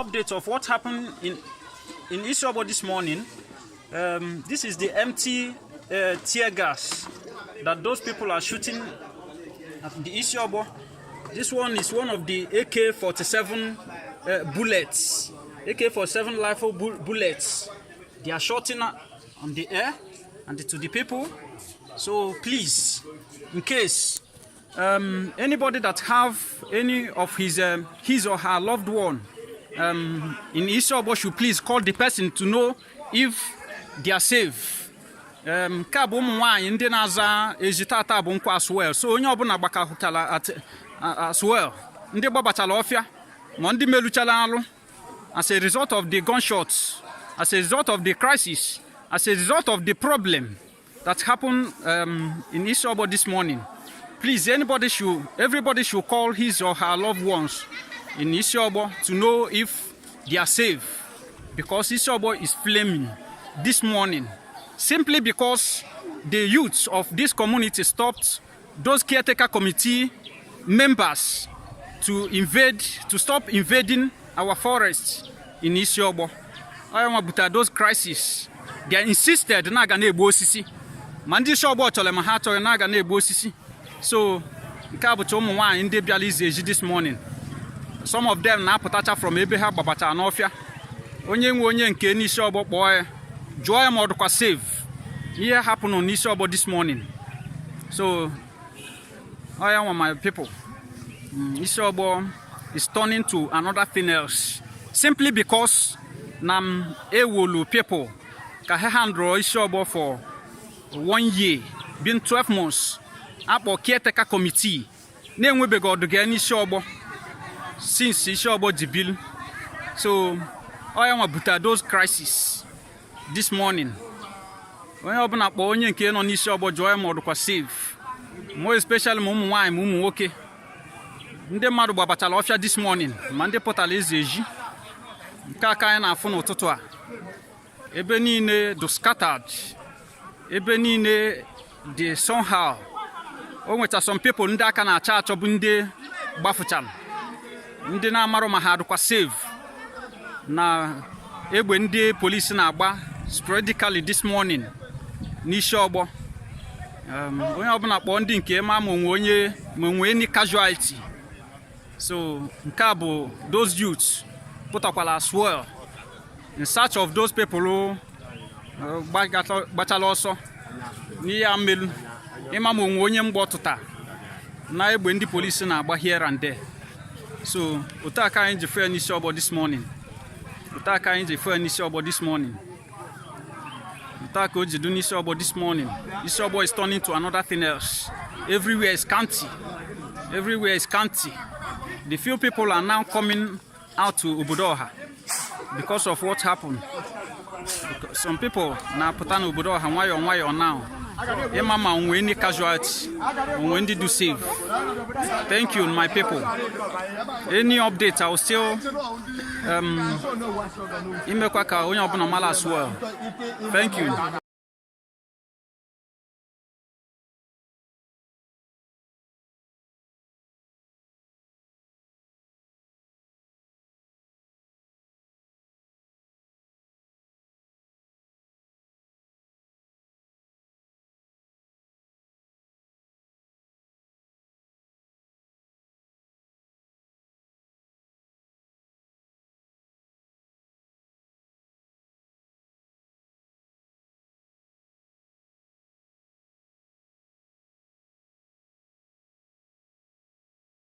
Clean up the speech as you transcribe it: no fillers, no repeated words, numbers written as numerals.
Update of what happened in Isiobo this morning. This is the empty tear gas that those people are shooting at the Isiobo. This one is one of the AK-47 bullets, AK-47 rifle bullets. They are shooting on the air and to the people. So please, in case anybody that have any of his or her loved one in Isiobo should please call the person to know if they are safe. Nke a bụ ụmụ nwaanyị ndị na-aza ezi. Tata bụ nkwa as well, so onye ọbụla gbakọtara as well, ndị gbabachara ọfịa ma ndị meluchara alụ as a result of the gunshots, as a result of the crisis, as a result of the problem that happened in Isiobo this morning. Please, everybody should call his or her loved ones in Isiobo to know if they are safe, because Isiobo is flaming this morning simply because the youths of this community stopped those caretaker committee members to stop invading our forests in Isiobo. Onye nwa butere those crisis. They insisted na aga na-egbu osisi, ma ndị Isiogbo chọrọ ma ha achọghị, na aga na-egbu osisi. So nke a bụcha ụmụ nwaanyị ndị bịara izu eji this morning. Some of them na-apụtacha from ebe ha gbabachara n'ọfịa. Onye nwe onye nke n'isi ọgbọ, kpọọ ya, jụọ ya ma ọ dịkwa safe, ihe hapụnụ n'isi ọgbọ this morning. So oya nwa, my people, isi ọgbọ is turning to another thing else simply because na m ewolu people ka ha handle isi ọgbọ for one year, been 12 months, akpọ caretaker committee na-enwebeghị ọdụga n'isi ọgbọ since isi ọgbọ ji bilu. So oya nwa butere those crisis this morning. Onye ọbụla kpọọ onye nke nọ n'isi ọgbọ, jụọ ya ma ọ dịkwa safe, more especially ma ụmụ nwaanyị ma ụmụ nwoke. Ndị mmadụ gbabachara ọfịa this morning, ma ndị pụtara eze eji. Nke aka anyị na-afụ n'ụtụtụ a, ebe niile dị scattered, ebe niile dị somehow. O nwecha some people ndị aka na-achọ achọ bụ ndị gbafụchara, ndị na-amarụ ma ha dịkwa safe na egbe ndị polisi na-agba sporadically this morning n'isi ọgbọ. Onye ọbụla kpọọ ndị nke ma ma onwe onye ma onwe any casualty. So nke a bụ those youths pụtakwala as well in search of those people gbachala ọsọ n'ihe a mmelu, ịma ma onwe onye mgbọ tụta na egbe ndị polisi na-agba here and there. So otu aka anyị ji fụ ya n'isi ọgbọ this morning. Otu aka anyị ji fụ ya n'isi ọgbọ this morning. Otu aka o ji du n'isi ọgbọ this morning. Isi ọgbọ is turning to another thing else. Everywhere is county, everywhere is county. The few people are now coming out to obodo ọha because of what happened. Because some people na-apụta n'obodo ọha nwayọọ nwayọọ now, ịma ma onwe any casualty, onwe ndị do safe. Thank you, my people. Any update, I will still imekwa ka onye ọbụla mara as well. Thank you.